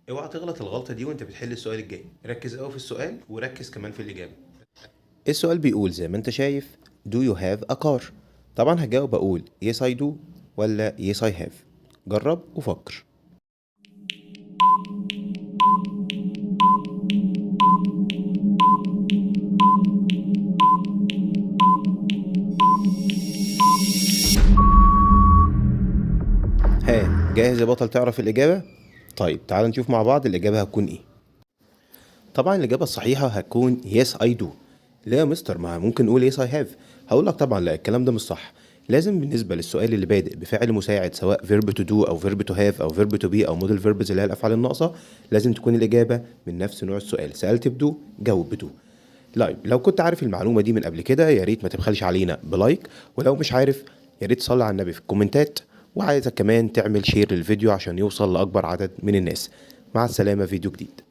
اوعى تغلط الغلطة دي وانت بتحل السؤال الجاي. ركز قوي في السؤال وركز كمان في الإجابة. السؤال بيقول زي ما انت شايف do you have a car؟ طبعا هجاوب اقول yes I do ولا yes I have. جرب وفكر. ها، جاهز يا بطل تعرف الإجابة؟ طيب تعال نشوف مع بعض الإجابة هتكون إيه. طبعا الإجابة الصحيحة هتكون yes I do. لا يا مستر، ما ممكن نقول yes I have. هقول لك طبعا لا، الكلام ده مش صح. لازم بالنسبة للسؤال اللي بادئ بفعل مساعد سواء verb to do أو verb to have أو verb to be أو modal verbs اللي هي الأفعال الناقصة، لازم تكون الإجابة من نفس نوع السؤال. سألت ب do جاوب ب do. طيب لو كنت عارف المعلومة دي من قبل كده يا ريت ما تبخلش علينا ب like، ولو مش عارف يا ريت تصلي على النبي في الكومنتات، وعايزك كمان تعمل share للفيديو عشان يوصل لأكبر عدد من الناس. مع السلامة، فيديو جديد.